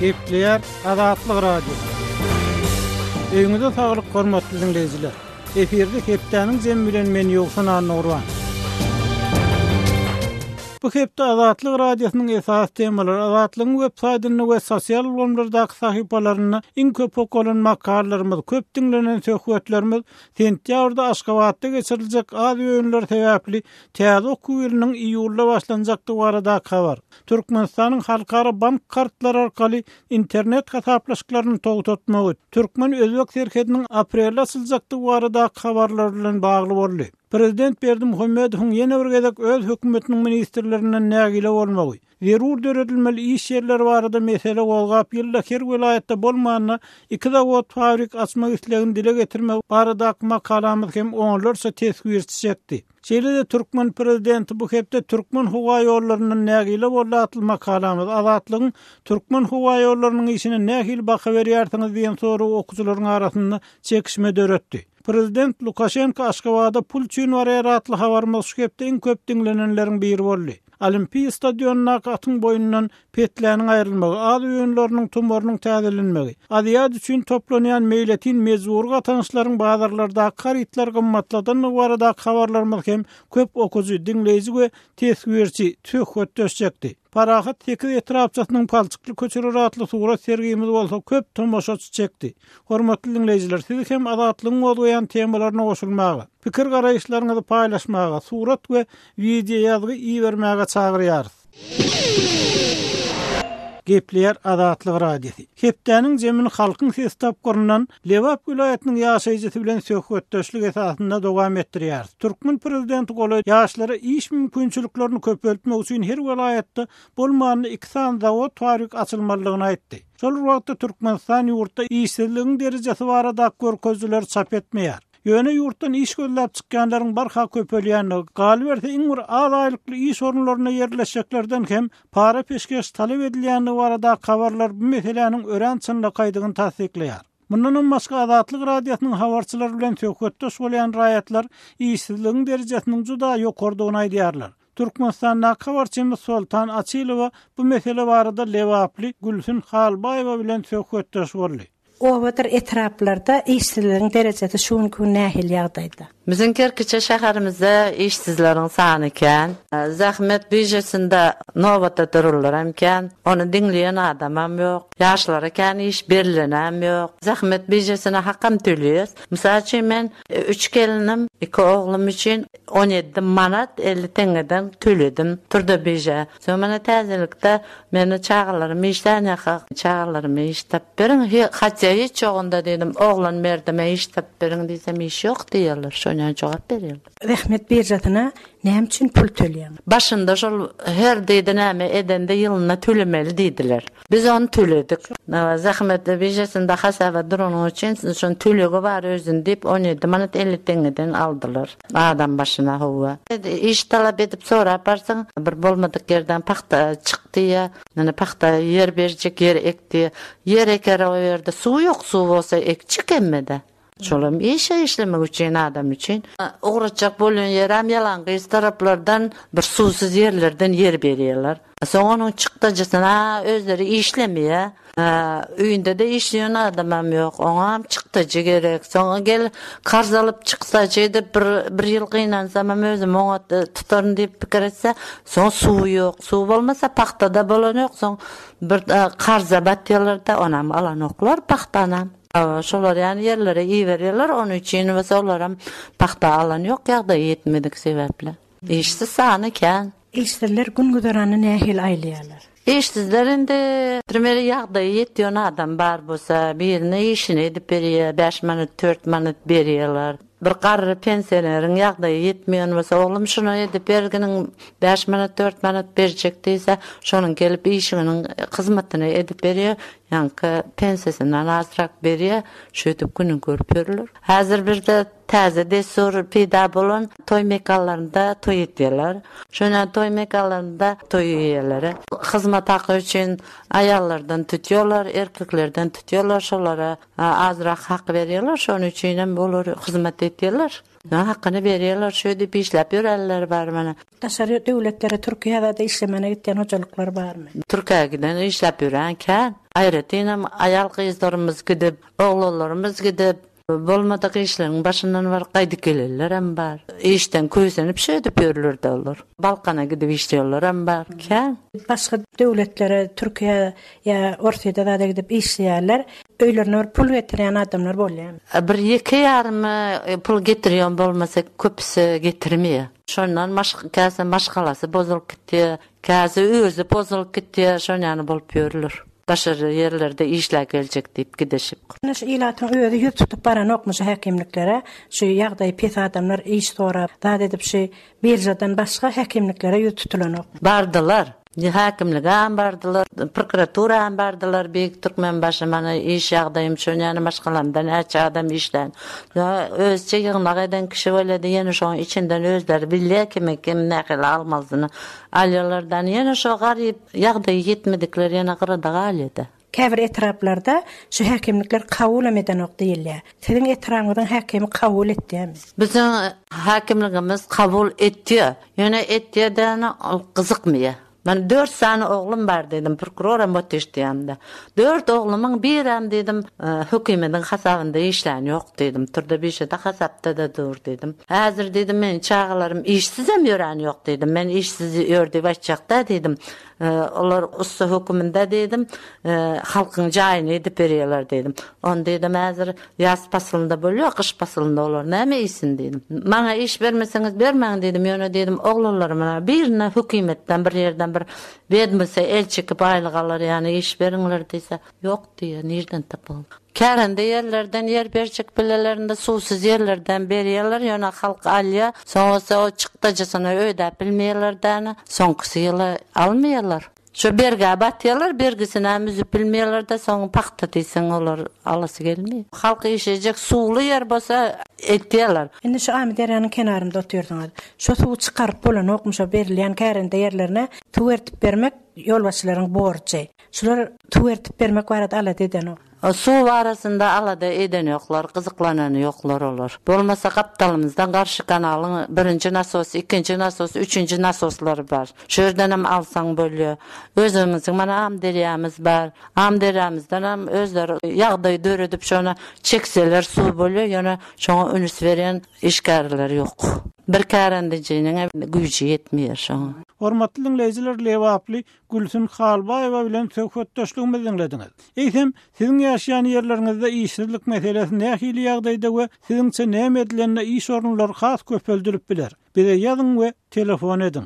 Gepleýär Azatlyk Radiosy. Öýüňize saglyk hormatly diňleýjiler. Efirde hepdäniň jemi bilen men Ýowşan Annagurban. Bu hepde Azatlyk Radiosynyň esasy temalary Azatlygyň web saýtynda we sosial ulgamlardaky sahypalarynda iň köp okalan makalalarymyz, köp diňlenen söhbetlerimiz sentýabrda Aşgabatda geçiriljek Aziýa oýunlary sebäpli täze okuw ýylynyň iýulda başlanjakdygy baradaky habar, Türkmenistanyň halkara bank kartlary arkaly internet hasaplaşyklaryny togtatmagy, türkmen-özbek serhediniň aprelde açyljakdygy baradaky habarlar bilen bagly boldy. Prezident Berdimuhamedowyň ýene bir gezek öz hökümetiniň ministrlerinden nägile bolmagy, zerur döredilmeli iş ýerleri barada mesele gozgap, ýylda her welaýatda bolmanda iki zawod-fabrik açmak islegini dile getirmegi baradaky makalamyz hem onlarça teswirçi çekdi. Şeýle-de türkmen prezidenti bu hepde Türkmenhowaýollaryndan nägile boldy atly makalamyz Azatlygyň Türkmenhowaýollarynyň işine nähili baha berýärsiňiz diýen soragy okyjylaryň arasynda çekişme döretdi. Prezident Lukaşenko Aşgabada pul üçin barýar atly habarymyz şu hepde iň köp diňlenenleriň biri boldy. Olimpiýa stadionyndaky atyň boýnundan petläniň aýrylmagy, Aziýa oýunlarynyň tumarynyň täzelenmegi, Aziada üçin toplanýan meýletin mejbury gatançlaryň bazarlardaky harytlary gymmatladandygy baradaky habarlarymyz hem köp okyjy, diňleýji we teswirçi, söhbetdeş çekdi. Parahat sekiz etrapçasynyň palçykly köçeleri atly surat sergimiz bolsa köp tomaşaçy çekdi. Hormatly diňleýjiler, sizi hem Azatlygyň gozgaýan temalaryna goşulmaga, pikir-garaýyşlaryňyzy paýlaşmaga, surat we wideoýazgy ibermäge çagyrýarys. Gepleýär Azatlyk Radiosy. Hepdäniň jemini Halkyň sesi tapgyryndan Lebap welaýatynyň ýaşaýjysy bilen söhbetdeşlik esasynda dowam etdirýäris. Türkmen prezidenti golaý ýaşlara iş mümkinçiliklerini köpeltmek üçin her welaýatda bolmanda iki sany zawod-fabrik açylmalydygyny aýtdy. Şol bir wagtda Türkmenistan ýurtda işsizligiň derejesi baradaky görkezijileri çap etmeýär. Ýöne ýurtdan iş gözläp çykýanlaryň barha köpelýändigi, galyberse iň bir az aýlykly iş orunlarynda ýerleşjeklerden hem para-peşgeş talap edilýändigi baradaky habarlar bu meseläniň örän çynlakaýdygyny tassyklaýar. Mundanam başga Azatlyk Radiosynyň habarçylary bilen söhbetdeş bolýan raýatlar işsizligiň derejesiniň juda ýokarydygyny aýdýarlar. Türkmenistandaky habarçymyz Soltan Açylowa bu mesele barada lebaply Gülsün Halbaýewa bilen söhbetdeş boldy. Obadyr etraplarda işsizligiň derejesi şu günki gün nähili ýagdaýda? Biziň Kerkiçe şäherimizde işsizleriň sany kän. Zähmet biržasynda nobata dururlar hem kän. Ony diňleýän adamam ýok. Ýaşlara kän iş berilenem ýok. Zähmet biržasyna hakam töleýäs. Mysal üçin men üç gelinim, iki oglum üçin 17 manat 50 teňňeden töledim trudobirža. Soň mana täzelikde meni çagalarym işlän ýaka çagalaryma iş tapyp beriň, hatýa hiç ýogunda diýdim, oglan merdime iş tapyp beriň diýsem iş ýok diýýärler, şonýa jogap berýärler. Zähmet biržasyna näme üçin pul töleýäň? Başynda şol her diýdi näme edende ýylynda tölemeli diýdiler. Biz ony töledik. Zähmet biržasynda hasaba duranyň üçin şonuň tölegi bar özüni diýip 17 manat 50 teňňeden aldylar. Adam başyna hawa. Iş talap edip sorap barsaň bir bolmadyk ýerden pagta çyk diýýär. Ýöne pagta ýer berjek ýer ek diýýär. Ýer eker o ýerde suw ýok suw bolsa ekjek hemmede. Şolam işe işlemek üçin adam üçin. Ugratjak bolýan ýerem ýalan gyz taraplardan bir suwsuz ýerlerden ýer berýärler. Soň onuň çykdajysyna özleri işlemeýär. Öýünde-de işleýän adamam ýok. Oňam çykdajy gerek. Soň gel karz alyp çykdajy edip bir bir ýyl gynansamam özüm oňat tutaryn diýip pikir etse, soň suw ýok. Suw bolmasa pagta-da bolanok. Soň bir karza batýarlar-da, onam alanoklar pagtanam. Şolar ýaly ýerlere iberýärler, onuň üçin bolsa olaram pagta alan ýok, ýagdaýy ýetmedik sebäpli. Işsiz sany kän. Işsizler gün-güzeranyny nähili aýlaýarlar? Işsizler indi primeri ýagdaýy ýetýän adam bar bolsa, birine işini edip berýär, bäş manat, tört manat berýärler. Bir garry pensioneriň ýagdaýy ýetmeýän bolsa, oglum şuny edip berginiň bäş manat, tört manat berjek diýse, şonuň gelip işiginiň hyzmatyny edip berýär. Ýaňky pensiýasyndan azrak berýär, şeýdip gününi görüp ýörler. Häzir birde täze dessur peýda bolan toý mekanlarynda toý edýärler. Şonda toý mekanlarynda toý eýeleri hyzmat haky üçin aýallardan tutýarlar, erkeklerden tutýarlar, şolara azrak hak berýärler, şonuň üçinem olar hyzmat edýärler. Hakyny berýärler, şeýdip işläp ýörenler bar mana. Daşary döwletlere, Türkiýä zada işlemene gitýän hojalyklar barmy? Türkiýä giden işläp ýören kän. Aýratynam aýal-gyzlarymyz gidip, oglanlarymyz gidip, bolmadyk işleriň başyndan baryp gaýdyp gelenlerem bar. Işden kösenip şeýdip ýörler-de olar. Balkana gidip işleýänlerem bar. Kän. Başga döwletlere, Türkiýä ýa Orsýete zada gidip işleýärler. Öýlerine bir pul getirýän adamlar bolýarmy? Bir ýeke ýarymy pul getirýän bolmasa, köpüsi getirmeýär. Şondan käse maşgalasy bozulyp gitýär, käse özi bozulyp gitýär, şon ýaly bolup ýörler. Daşary ýerlerde işläp geljek diýip gidişip. Ine şu ilatyň özi ýüz tutup baranokmy şu häkimliklere, şu ýagdaýy pes adamlar iş sorap, zat edip şu biržadan başga häkimliklere ýüz tutulanokmy? Bardylar. Häkimlige hem bardylar, prokuratura hem bardylar, Beýik Türkmenbaşy mana iş ýagdaýym şon ýaly maşgalamda näçe adam işlän. Özçe ýygnak eden kişi bolýady, ýene şoň içinden özleri bilýär kimi kim nähili almalysyny alýarlardan ýene şo garyp ýagdaýy ýetmedikler ýene gyrada galýada. Käbir etraplarda şu häkimlikler kabulam edenok diýilýär. Siziň etrabyňyzyň häkimi kabul etýärmi? Biziň häkimligimiz kabul etýär. Ýöne etýär däne ol gyzykmaýar. Men dört sany oglum bar diýdim, prokuroram otyşdýamda. Dört oglumyň birem diýdim, hökümediň hasabynda işlän ýok diýdim. Turda-bişede hasapda-da dur diýdim. Häzir diýdim, meniň çagalarym işsizem ýörän ýok diýdim. Men işsiz ýör diýip aýtjak däl diýdim. Olar ussa höküminde diýdim, halkyň jaýyny edip berýärler diýdim. Ony diýdim, häzir ýaz pasylynda bolýar, gyş pasylynda olar näme iýsin diýdim. Maňa iş bermeseňiz bermäň diýdim, ýöne diýdim, oglanlaryma birine hökümetden bir ýerden bir wedmose el çekip aýlyk alar ýaly iş beriňler diýse, ýok diýýär, nirden tapaly. Kärende ýerlerden ýer berjek bilelerinde suwsuz ýerlerden berýärler, ýöne halk alýar, soň bolsa o çykdajysyny ödäp bilmeýärler däne, soňkusy ýyly almaýarlar. Şo bergä batýarlar, bergisinäm üzüp bilmeýärler-de, soň pagta diýseň olar alasy gelmeýär. Halk işlejek suwly ýer bolsa ekýärler. Indi şu Amyderýanyň kenarynda otyrsyňyz. Şo suwy çykaryp bolanokmy şo berilýän kärende ýerlerine suw ertip bermek ýolbaşçylaryň borjy. Şular suw ertip bermek barada alada edenok. Suw barasynda alada edenoklar, gyzyklanany ýoklar olar. Bolmasa gapdalymyzdan garşy kanalyň birinji nasosy, ikinji nasosy, üçünji nasoslary bar. Şu ýerdenem alsaň bolýa. Özümiziň mana Amyderýamyz bar. Amyderýamyzdanam özleri ýagdaý döredip şony çekseler suw bolýa, ýöne şoňa ünüs berýän işgärler ýok. Bir kärendejiniňem güýji ýetmeýär şoňa. Hormatly diňleýjiler Lebaply Gülsün Halbaýewa bilen söhbetdeşligimizi diňlediňiz. Eýsem, siziň ýaşaýan ýerleriňizde işsizlik meselesi nähili ýagdaýda we siziňçe näme edilende iş orunlary has köpeldilip biler? Bize ýazyň we telefon ediň.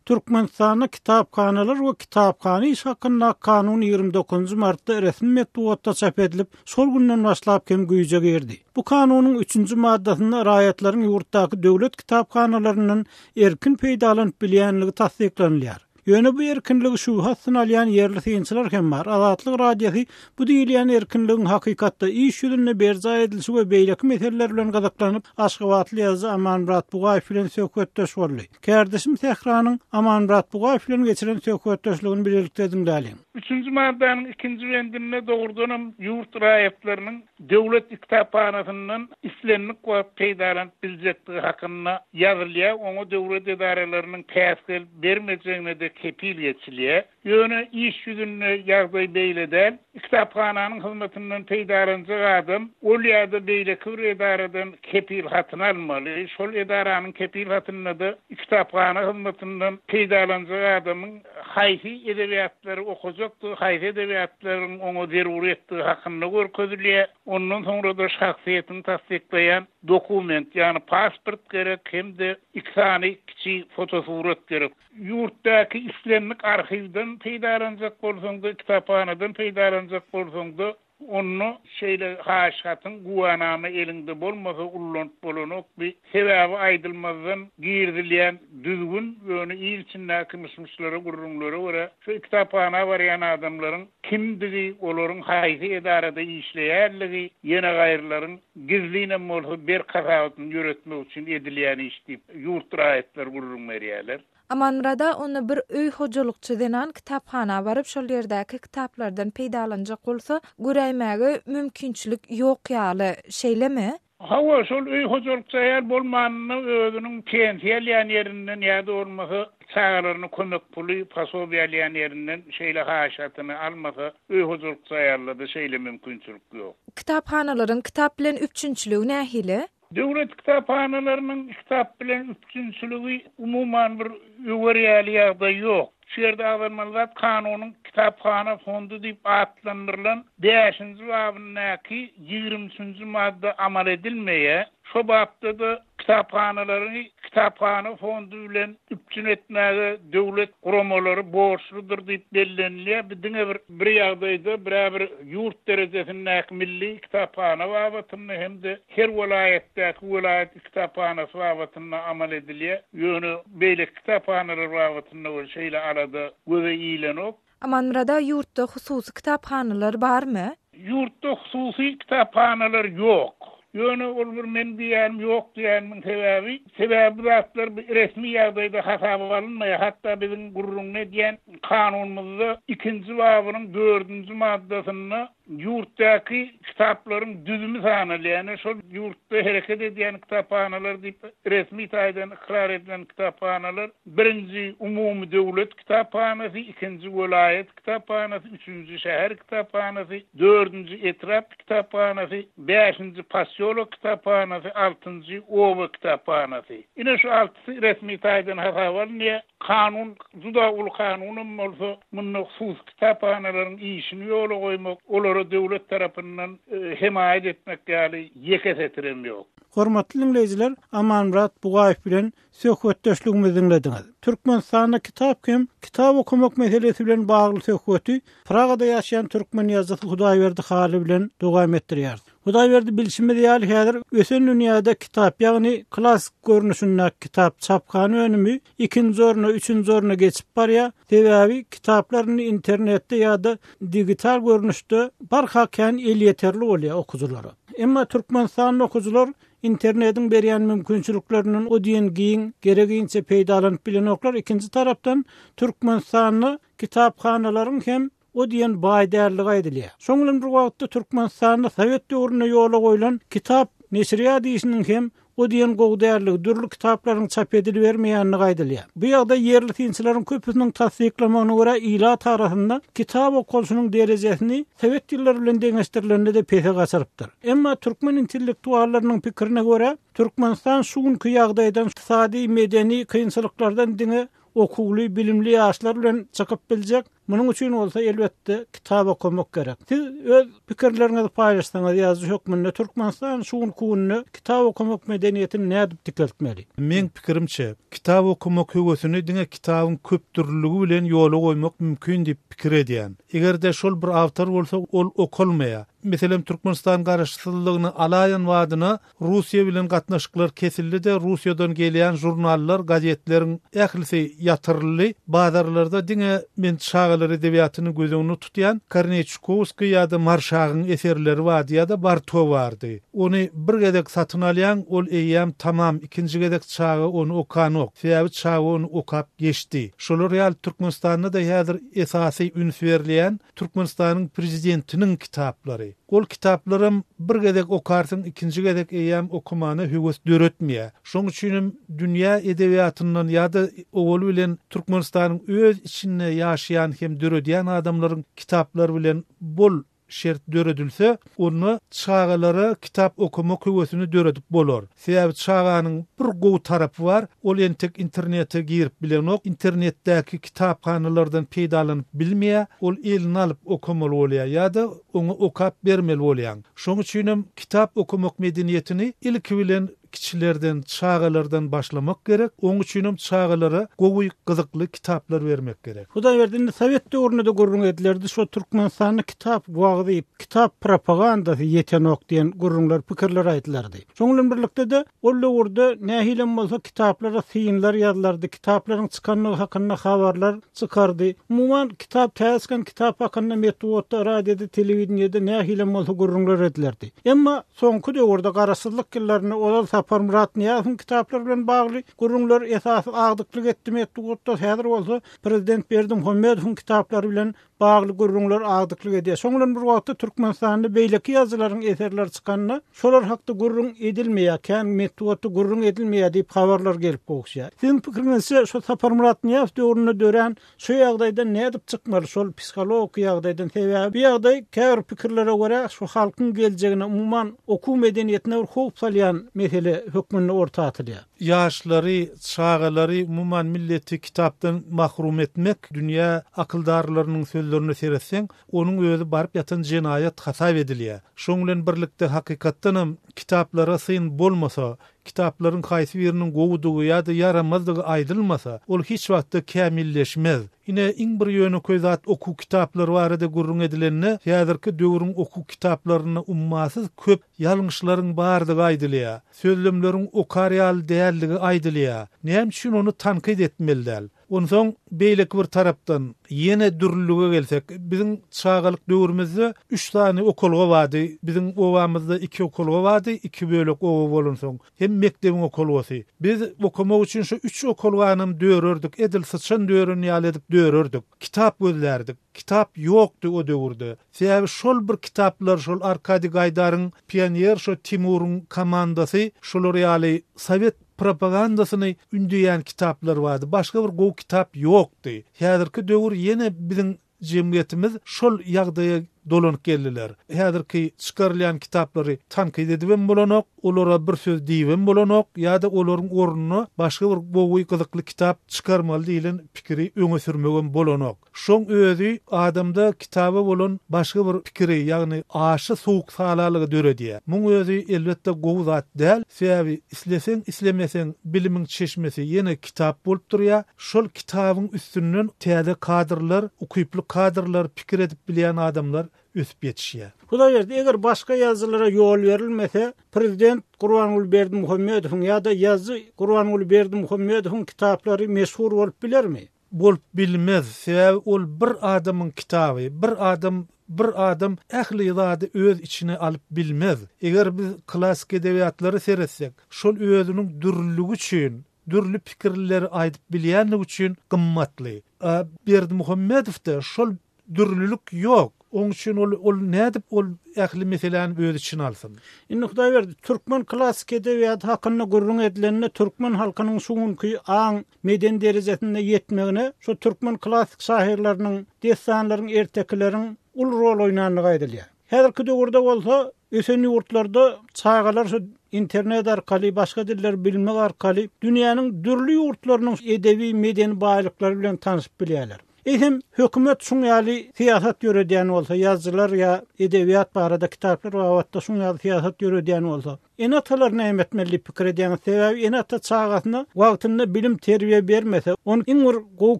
Türkmenistanda Kitaphanalar we kitaphana işi hakyndaky kanun 29 martda resmi metbugatda çap edilip, şol günden başlap hem güýje girdi. Bu kanunyň üçünji maddasynda raýatlaryň ýurtdaky döwlet kitaphanalaryndan erkin peýdalanyp bilýänligi tassyklanylýar. Ýöne bu erkinligi şübhe astyna alýan ýerli synçylar hem bar. Azatlyk Radiosy bu diýilýän erkinligiň hakykatda iş ýüzünde berjaý edilişi we beýleki meseleler bilen gyzyklanyp, aşgabatly ýazyjy Amanmyrat Bugaýew bilen söhbetdeş boldy. Kärdeşim Sähranyň Amanmyrat Bugaýew bilen geçiren söhbetdeşligini bilelikde diňläliň. Üçünji maddanyň ikinji bendinde dogrudanam ýurt raýatlarynyň döwlet kitaphanasyndan islendik wagt peýdalanyp biljekdigi hakynda ýazylýar, oňa döwlet edaralarynyň päsgel bermejegine-de kepil geçilýär. Ýöne iş ýüzünde ýagdaý beýle däl. Kitaphananyň hyzmatyndan peýdalanjak adam ol ýa-da beýleki bir edaradan kepil hatyny almaly. Şol edaranyň kepil hatynda-da kitaphana hyzmatyndan peýdalanjak adamyň haýsy edebiýatlary okajakdygy, haýsy edebiýatlaryň oňa zeruryýetdigi hakynda görkezilýär. Ondan soňra-da şahsyýetini tassyklaýan dokument, ýagny pasport gerek hem-de iki sany kiçi fotosurat gerek. Ýurtdaky islendik arhiwden peýdalanjak bolsaň-da, kitaphanadan peýdalanjak bolsaň-da, Onda şeýle haýyş hatyň güwänama eliňde bolmasa ullanyp bolanok bi sebäbi aýdylmazdan girizilýän düzgün ýöne il içindäki myş-myşlara gürrüňlere görä şu kitaphana barýan adamlaryň kimdigi olaryň haýsy edarada işleýänligi ýene gaýrylaryň gizlinem bolsa berk hasabatyny ýöretmek üçin edilýän iş diýip ýurt raýatlary gürrüň berýärler. Amanmyrada onda bir öý hojalykçy zenan kitaphana baryp şol ýerdäki kitaplardan peýdalanjak bolsa, göräýmäge mümkinçilik ýok ýaly, şeýlemi? Hawa, şol öý hojalykçy aýal bolmanynda özüniň pensiýa alýan ýerinden ýa-da bolmasa çagalaryna kömek puly, posobiýe alýan ýerinden şeýle haýyş hatyny almasa, öý hojalykçy aýallarda şeýle mümkinçilik ýok. Kitaphanalaryň kitap bilen üpjünçiligi nähili? Döwlet kitaphanalarynyň kitap bilen üpjünçiligi umuman bir öwer ýaly ýagdaý ýok. Şu ýerde agzalmaly zat, kanunyň Kitaphana fondy diýip atlandyrylan bäşinji babyndaky 23 üçünji madda amal edilmeýär. Şo bapda-da kitaphanalary kitaphana fondy bilen üpjün etmäge döwlet guramalary borçludyr diýip bellenilýär. Bu diňe bir bir ýagdaýda, bir-ä bir ýurt derejesindäki milli kitaphana babatynda hem-de her welaýatdaky welaýat kitaphanasy babatynda amal edilýär. Ýöne beýleki kitaphanalar babatynda welin şeýle alada göze ilenok. Amanmyrat aga ýurtda hususy kitaphanalar barmy? Ýurtda hususy kitaphanalar ýok. Ýöne ol bir men diýýänim ýok diýýänimiň sebäbi, sebäbi bu zatlar resmi ýagdaýda hasaba alynmaýar. Hatda biziň gürrüňini edýän kanunymyzda ikinji babynyň dördünji maddasynda ýurtdaky kitaplaryň düzümi sanalýar. Ýöne şol ýurtda hereket edýän kitaphanalar diýip resmi taýdan ykrar edilen kitaphanalar birinji umumy döwlet kitaphanasy, ikinji welaýat kitaphanasy, üçünji şäher kitaphanasy, dördünji etrap kitaphanasy, bäşinji posýolok kitaphanasy, altynjy oba kitaphanasy. Ine şu altysy resmi taýdan hasaba alynýar. Kanun juda uly kanunam bolsa, munda hususy kitaphanalaryň işini ýola goýmak, olara döwlet tarapyndan hemaýat etmek ýaly ýeke setirem ýok. Hormatly diňleýjiler, Amanmyrat Bugaýew bilen Söhbetdeşligimizi diňlediňiz. Türkmenistanda kitap hem kitap okamak meselesi bilen bagly söhbeti Pragada ýaşaýan türkmen ýazyjysy Hudaýberdi Hally bilen dowam etdirýäris. Hudaýberdi bilşimiz ýaly häzir ösen dünýäde kitap ýagny klassyk görnüşindäki kitap çaphana önümi ikinji orna üçünji orna geçip barýar. Sebäbi kitaplar indi internetde ýa-da digital görnüşde barha kän elýeterli bolýar okyjylara. Emma Türkmenistanda okyjylar Internetiň berýän mümkinçiliklerinden o diýen giň, geregiňçe peýdalanyp bilenoklar, ikinji tarapdan, Türkmenistanda kitaphanalaryň hem o diýen baý däldigi aýdylýar. Şoň bilen bir wagtda Türkmenistanda sowet döwründe ýola goýlan kitap neşirýat işiniň hem o diýen gowy däldigi, dürli kitaplaryň çap edilibermeýändigi aýdylýar. Bu ýagdaý ýerli synçylaryň köpüsiniň tassyklamagyna görä ilat arasynda kitap okalyşynyň derejesini sowet ýyllary bilen deňeşdirilende-de pese gaçyrypdyr. Emma türkmen intellektuallarynyň pikirine görä, Türkmenistan şu günki ýagdaýdan, ykdysady, medeni kynçylyklardan diňe okuwly, bilimli ýaşlar bilen çykyp biljek, munuň üçin bolsa, elbetde, kitap okamak gerek. Siz öz pikirleriňizi paýlaşsaňyz ýazyjy hökmünde Türkmenistan şu günki günde kitap okamak medeniýetini nädip dikeltmeli? Meň pikirimçe, kitap okamak höwesini diňe kitabyň köpdürlüligi bilen ýola goýmak mümkin diýip pikir edýän. Eger-de şol bir awtor bolsa, ol okalmaýar. Meselem, Türkmenistan garaşsyzlygyny alaýan badyna Russiýa bilen gatnaşyklar kesildi-de, Russiýadan gelýän žurnallar, gazetleriň ählisi ýatyryldy. Bazarlarda diňe men çagalar edebiýatyny göz öňünde tutýan, Korneý Çukowskiý ýa-da Marşagyň eserleri bardy ýa-da Barto bardy. Ony bir gezek satyn alýaň, ol eýýäm tamam, ikinji gezek çaga ony okanok. Sebäbi çaga ony okap geçdi. Şolar ýaly Türkmenistanda-da häzir esasy üns berilýän Türkmenistanyň Prezidentiniň kitaplary. Ol kitaplaram bir gezek okarsyň, ikinji gezek eýýäm okamana höwes döretmeýär. Şoň üçinem dünýä edebiýatyndan ýa-da owaly bilen Türkmenistanyň öz içinde ýaşaýan hem döredýän adamlaryň kitaplary bilen bol şert döredilse, onda çagalara kitap okamak höwesini döredip bolar. Sebäbi çaganyň bir gowy tarapy bar, ol entek internete girip bilenok, internetdäki kitaphanalardan peýdalanyp bilmeýär, ol eline alyp okamaly bolýar ýa-da oňa okap bermeli bolýaň. Şoň üçinem kitap okamak medeniýetini ilki bilen kiçilerden, çagalardan başlamak gerek, oň üçinem çagalara gowy, gyzykly kitaplar bermek gerek. Hudaýberdi indi sowet döwründe-de gürrüň edilerdi, şo Türkmenistanda kitap wagzy, kitap propagandasy ýetenok diýen gürrüňler, pikirler aýdylardy. Şoň bilen birlikde-de, ol döwürde nähilem bolsa kitaplara synlar ýazylardy, kitaplaryň çykandygy hakynda habarlar çykardy. Umuman, kitap, täze çykan kitap hakynda metbugatda, radioda, telewideniýede nähilem bolsa gürrüňler edilerdi. Emma soňky döwürde, Garaşsyzlyk ýyllarynda ozal Saparmyrat Nyýazowyň kitaplary bilen bagly gürrüňler esasy agdyklyk etdi metbugatda, häzir bolsa prezident Berdimuhamedowyň kitaplary bilen. bagly gürrüňler agdyklyk edýär. Şoň bilen bir wagtda Türkmenistanda beýleki ýazyjylaryň eserleri çykanda, şolar hakda gürrüň edilmeýär, kän metbugatda gürrüň edilmeýär diýip habarlar gelip gowuşýar. Siziň pikiriňizçe, şu Saparmyrat Nyýazow döwründe dörän şu ýagdaýdan nädip çykmaly, şol psihologiki ýagdaýdan? Sebäbi bu ýagdaý käbir pikirlere görä şu halkyň geljegine, umuman okuw medeniýetine bir howp salýan mesele hökmünde orta atylýar. Ýaşlary, çagalary, umuman milleti kitapdan mahrum etmek, dünýä akyldarlarynyň sözlerine seretseň, onuň özi baryp ýatan jenaýat hasap edilýär. Şoň bilen birlikde hakykatdanam kitaplara syn bolmasa, kitaplaryň haýsy biriniň gowudygy ýa-da ýaramazdygy aýdylmasa, ol hiç wagtda kämilleşmez. Ine, iň bir ýönekeý zat okuw kitaplary barada gürrüň edilende, häzirki döwrüň okuw kitaplarynda ummasyz köp ýalňyşlaryň bardygy aýdylýar. Sözlemleriň okar ýaly däldigi aýdylýar. Näme üçin ony tankyt etmeli däl? Onsoň beýleki bir tarapdan, ýene dürlülige gelsek, biziň çagalyk döwrümizde üç sany okalga bardy. Biziň obamyzda iki okalga bardy, iki bölek oba bolansoň, hem mekdebiň okalgasy. Biz okamak üçin şo üç okalganam dörerdik, edil syçan dören ýaly edip dörerdik. Kitap gözlärdik. Kitap ýokdy o döwürde. Sebäbi şol bir kitaplar, şol Arkadiý Gaýdaryň Pioner, şo Timuryň komandasy, şolar ýaly sowet propagandasyny ündeýän kitaplar bardy. Başga bir gowy kitap ýokdy. Häzirki döwür ýene biziň jemgyýetimiz şol ýagdaýa dolanyp geldiler. Häzirki çykarylýan kitaplary tankyt edibem bolanok, olara bir söz diýibem bolanok ýa-da olaryň ornuna başga bir gowy, gyzykly kitap çykarmaly diýlen pikiri öňe sürmegem bolanok. Şoň özi adamda kitaba bolan başga bir pikiri, ýagny aşa sowuk-salalygy döredýär. Muň özi, elbetde, gowy zat däl. Sebäbi isleseň-islemeseň bilimiň çeşmesi ýene kitap bolup durýar. Şol kitabyň üstünden täze kadrlar, ukyply kadrlar, pikir edip bilýän adamlar ösüp ýetişýär. Hudaýberdi, eger başga ýazyjylara ýol berilmese, prezident Gurbanguly Berdimuhamedowyň ýa-da ýazyjy Gurbanguly Berdimuhamedowyň kitaplary meşhur bolup bilermi? Bolup bilmez, sebäbi ol bir adamyň kitaby, bir adam bir adam ähli zady öz içine alyp bilmez. Eger biz klassyk edebiýatlara seretsek, şol özüniň dürlüligi üçin, dürli pikirleri aýdyp bilýänligi üçin gymmatly. A Berdimuhamedowda şol Dürlülik ýok. Oň üçin ol ol nädip ol ähli meseläni öz içine alsyn? Indi Hudaýberdi, türkmen klassyk edebiýaty hakynda gürrüň edilende türkmen halkynyň şu günki aň, medeni derejesinde ýetmegine şu türkmen klassyk şahyrlarynyň, dessanlaryň, ertekileriň uly rol oýnandygy aýdylýar. Häzirki döwürde bolsa ösen ýurtlarda çagalar şu internet arkaly, başga dilleri bilmek arkaly dünýäniň dürli ýurtlarynyň edebi, medeni baýlyklary bilen tanşyp bilýärler. Eýsem, hökümet şuň ýaly syýasat ýöredýän bolsa, ýazyjylar ýa edebiýat barada kitaplar babatda şuň ýaly syýasat ýöredýän bolsa, ene-atalar näme etmeli diýip pikir edýäňiz? Sebäbi ene-ata çagasyna wagtynda bilim-terbiýe bermese, ony iň bir gowy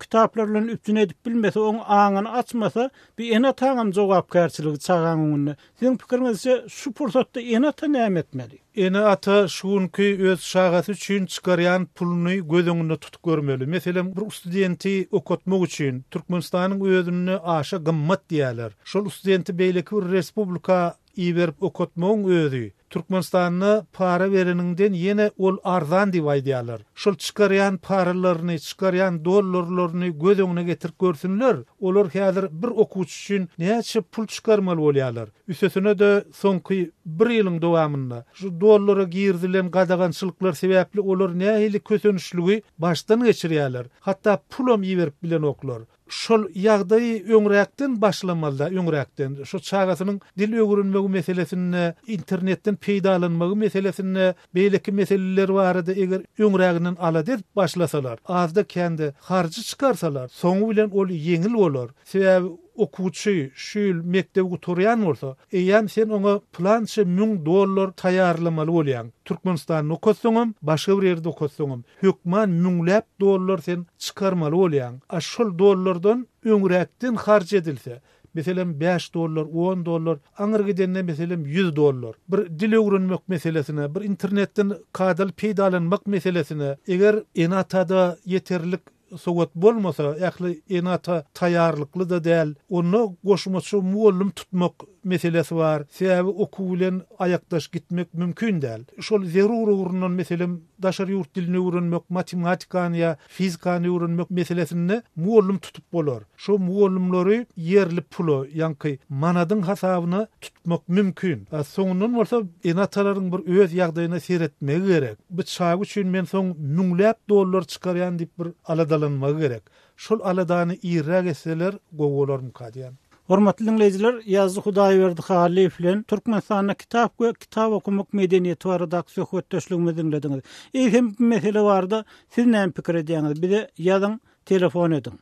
kitaplar bilen üpjün edip bilmese, oň aňyny açmasa, bu ene-ataňam jogapkärçiligi çagaň öňünde. Siziň pikiriňizçe, şu pursatda ene-ata näme etmeli? Ene-ata şu günki öz çagasy üçin çykarýan puluny göz öňünde tutup görmeli. Meselem, bir studenti okatmak üçin Türkmenistanyň özünde aşa gymmat diýýärler. Şol studenti beýleki bir respublika iberip okatmagyň özi Türkmenistanda para bereniňden ýene ol arzan diýip aýdýarlar. Şol çykarýan paralaryny, çykarýan dollarlaryny göz öňüne getirip görsünler. Olar häzir bir okuwçy üçin näçe pul çykarmaly bolýarlar. Üstesine-de soňky bir ýylyň dowamynda şu dollara girizilen gadagançylyklar sebäpli olar nähili kösenişligi başdan geçirýärler. Hatda pulam iberip bilenoklar. Şol ýagdaýy öňräkden başlamalyda, öňräkden. Şu çagasynyň dil öwrenmegi meselesinde, internetden peýdalanmagy meselesinde, beýleki meseleler barada eger öňräginden alada edip başlasalar, azda-kände harjy çykarsalar, soňy bilen ol ýeňil bolar. Sebäbi okuwçy şu ýyl mekdebi gutarýan bolsa, eýýäm sen oňa pylança müň dollar taýýarlamaly bolýaň. Türkmenistanda okatsaňam, başga bir ýerde okatsaňam, hökman müňläp dollar sen çykarmaly bolýaň. A şol dollardan öňräkden harç edilse, meselem, bäş dollar, on dollar, aňyr gidende, meselem, ýüz dollar, bir dil öwrenmek meselesine, bir internetden kadaly peýdalanmak meselesine, eger ene-atada ýeterlik sowat bolmasa, ähli ene-ata taýýarlykly-da däl, onda goşmaça mugallym tutmak. meselesi bar. Sebäbi okuw bilen aýakdaş gitmek mümkin däl. Şol zerur ugrundan, meselem, daşary ýurt dilini öwrenmek, matematikany ýa fizikany öwrenmek meselesinde mugallym tutup bolar. Şo mugallymlary ýerli pula, ýaňky manadyň hasabyna tutmak mümkin. A soňundan bolsa ene-atalaryň bir öz ýagdaýyna seretmegi gerek. Bu çaga üçin men soň müňläp dollar çykarýan diýip bir aladalanmagy gerek. Şol aladany irräk etseler gowy bolarmyka diýýän. Hormatly diňleýjiler, ýazyjy Hudaýberdi Hallyýew bilen Türkmenistanda kitap we kitap okamak medeniýeti baradaky söhbetdeşligimizi diňlediňiz. Eýsem bu mesele barada siz näme pikir edýäňiz? Bize ýazyň, telefon ediň.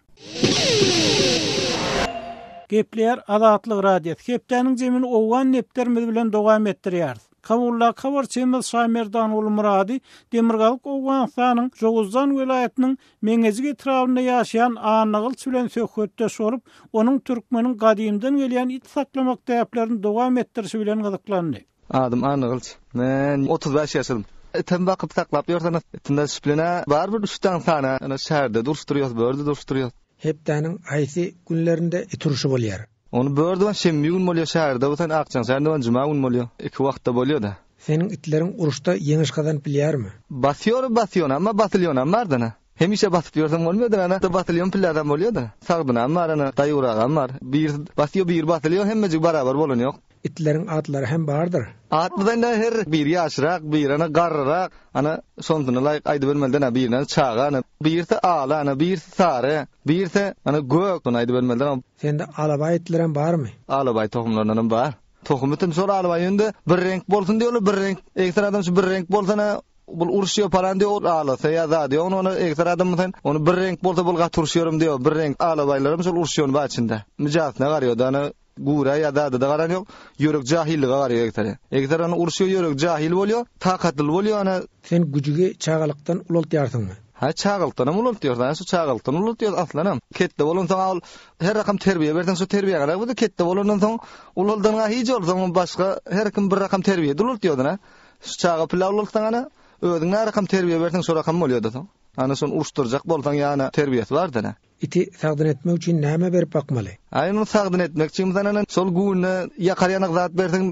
Gepleýär Azatlyk Radiosy. Hepdäniň jemini owgan depderimiz bilen dowam etdirýäris. Kabuldaky habarçymyz Şaýmerdanguly Myrady Demirgazyk Owganystanyň Jowuzjan welaýatynyň Meňejik etrabynda ýaşaýan Annagylyç bilen söhbetdeş bolup, onuň türkmeniň gadymdan gelýän it saklamak däplerini dowam etdirişi bilen gyzyklandy. Adym Annagylyç. Men 35 ýaşadym. Item bakyp saklap ýörsene. Itimde şiplene bar bir üç daň sany. Ana şäherde duruşdyrýas, bu ýerde duruşdyrýas. Hepdäniň haýsy günlerinde it urşy bolýar? Ony bu ýerde bar şenbe gün bolýar, şäherde bolsa Akjaň şäherinde bar juma gün bolýar. Iki wagtda bolýar-da. Seniň itleriň uruşda ýeňiş gazanyp bilýärmi? Basýor basýonam bar, basylýonam bar-da. Hemişe basyp ýörseň bolmaýar-da, ana, basylýan pillädem bolýar-da. Sagdynam bar, ana, daýawragam bar. Birisi basýar, biri basylýar, hemmejigi barabar bolany ýok. Itleriň atlary hem bardyr. Atlydan-da her biri ýaşrak, biri, ana, garryrak. Ana, şonsyna laýyk aýdybermeli-dä, ana, birine çaga, ana, birisi ala, ana, birisi sary, birisi, ana, gök. Ony aýdybermeli-dä. Sende alabaý itlerem barmy? Alabaý tohumlaryndanam bar. Tohumy tüm şol alabaý ýöne-de bir reňk bolsun diýýärler, bir reňk. Egser adam şu bir reňk bolsa, ana, Bul uruşýa palan diýo ol alasa ýa zady ýok ony egser adam sen ony bir reňk bolsa bul gaty uruşýarym diýo bir reňk alabaýlaram şol uruşýan bar içinde mijasyna garýo da ony gura ýa zadyda garan ýok ýürek jahillige garýo egseri egser ony uruşýa ýürek jahil bolýo takatlyly bolýo ony Sen güjügi çagalykdan ulaltýarsyňmy? Hä çagalykdanam ulaltýarys ana şu çagalykdan ulaltýarys aslanam ketde bolansoň ol her rakam terbiýe berseň şu terbiýä garap bolsa ketde bolandan soň ulaldanyňa hiç bolsaň başga her kim bir rakam terbiýede ulaltýardyna Şu çaga pille ulaltsaň ana, özüň nä rakam terbiýe berseň şo rakam bolýada soň. Ana şony uruşdyrjak bolsaň ýa ana terbiýesi barda nä. Iti sagdyn etmek üçin näme berip bakmaly? Aý ony sagdyn etmek üçin sen ana şol günde ýakar ýanak zat berseň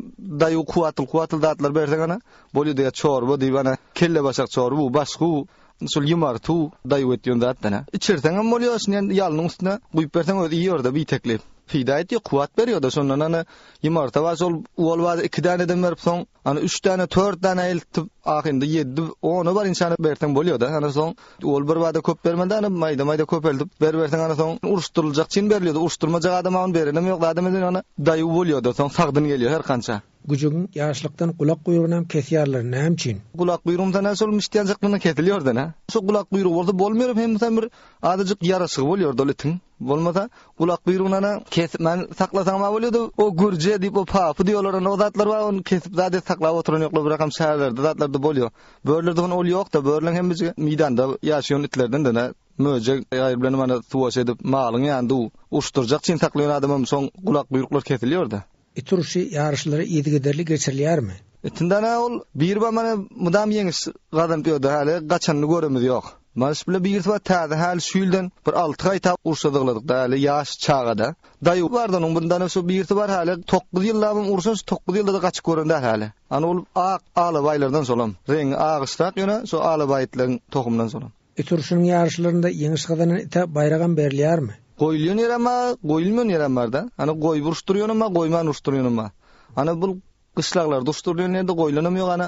daýaw kuwatly kuwatly zatlar berseň ana bolýada ýa çorba diýip ana kellebaşak çorba başgu şol ýumartu daýaw etýän zatda nä. Içirseňem bolýa şundan ýalynyň üstüne guýup berseň özi iýerda bitekli. Peýda etýä kuwat berýada şondan ana ýumarta bar şol ol bar iki däneden berip soň Ana üç däne, tört däne eltip, ahyrynda ýedi, ona barynçany berseň bolýar-da. Ana soň ol bir bada köp bermeli-de, ana maýda-maýda köpeldip beriberseň, ana soň uruşdyryljak çyn berilýär-de, uruşdyrmajak adama ony berenem ýok, zadam eden ýok, ana daýaw bolýar-da, soň sagdyn gelýär her kança. Güjügiň ýaşlykdan gulak guýrugynam kesýärler, näme üçin? Gulak guýrugym sana şol miştýanjaklygyndan kesilýär-de, nä? Şo gulak guýrugy bolsa bolmaýar, hem sen bir azajyk ýaraşygy bolýar-da ol itiň. Bolmasa, gulak guýrugyny ana kesip men saklasaňam bolýardy. O gürje diýip, o papy diýýärler, ana o zatlar bar, ony kesip zat edip saklap oturan ýoklar, bir rakam şäherlerde zatlarda bolýar. Börülerde ony ol ýok-da, börüleň hemmejigi meýdanda ýaşaýan itlerden-de, möjek aýry bilen ana suwaş edip, malyň ýanynda uruşdyrjak çyn saklaýan adamam şoň gulak guýruklar kesilýär-de. It urşy ýaryşlary yzygiderli geçirilýärmi? Itinden-ä ol biri bar mana mydam ýeňiş gazanyp ýördi häli gaçanyny göremiz ýok. Mana şu bile birisi bar täze häli şu ýyldan bir alty gaýta urşa zygladyk-da häli ýaş çaga-da. Daýy bardy onuň bundanam şu birisi bar häli tokguz ýyllabam urşan şu tokguz ýylda-da gaçyp gören däl häli. Ana ol ak alabaýlardan şolam. Reňňi agyşrak ýöne şo alabaý itleriň tohumyndan şolam. It urşunyň ýaryşlarynda ýeňiş gazanan ite baýragam berilýärmi? Goýulýan ýerem bar, goýulmaýan ýerem bar-da. Ana goýup uruşdyrýanam bar, goýman uruşdyrýanam bar. Ana bul gyşlaglarda uruşdyrylýan ýerde goýlanam ýok, ana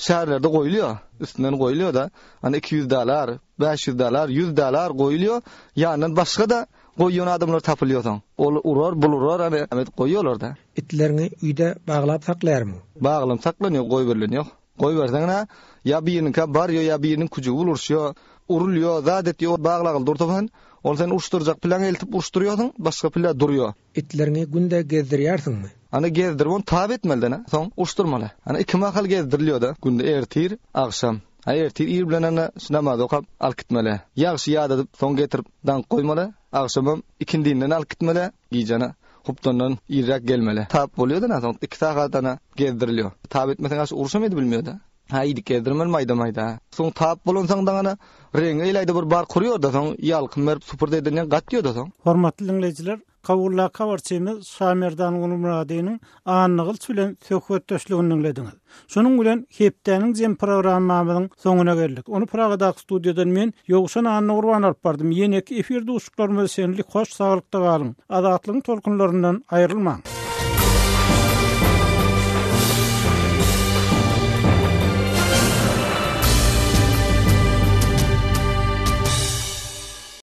şäherlerde goýulýar, üstünden goýulýar-da. Ana 200 dollar, 500 dollar, 100 dollar goýulýar, ýanyndan başga-da goýýan adamlar tapylýar soň. Ol urar, bul urar, ana edip goýýarlar-da. Itleriňi öýde baglap saklaýarmyň? Baglanyp saklanýar, goýberilen ýok. Goýberseň-ä, ýa biriniňkä barýa, ýa biriniň küjügi bul uruşýa, urulýa, zat etýä, baglagly dursa sen, ol seni uruşdyrjak piläňi eltip uruşdyrýarsyň, başga pile durýa. Itleriňi günde gezdirýärsiňmi? Ana gezdirip ony tap etmeli-dä, soň uruşdyrmaly. Ana iki mahal gezdirilýär-de, günde ertir, agşam. A ertir ir bilen ana şu namazy okap alyp gitmeli. Ýagşy ýadadyp soň getirip daňyp goýmaly. Agşamam ikindinden alyp gitmeli. Gijäni hupdandan irräk gelmeli. Tap bolýa-da soň iki sagat ana gezdirilýär. Tap etmeseň aş urşam edibilmeýär-de. Hä iýdik gezdirmeli maýda-maýda. Soň tap bolansoň daň ana reňňi eýläýde bir bark urýar-da soň ýalkym berip supurdy edenden gatýar-da soň. Hormatly diňleýjiler! Kabuldaky habarçymyz Şamerdan Gulmyradynyň Annagylyç bilen söhbetdeşligini diňlediňiz. Şunuň bilen hepdäniň jem programmamyzyň soňuna geldik. Ony Pragadaky studiýadan men, Ýowşan Annagurban alyp bardym. Ýeneki efir duşuşyklarymyza çenli hoş saglykda galyň! Azatlygyň tolkunlaryndan aýrylmaň!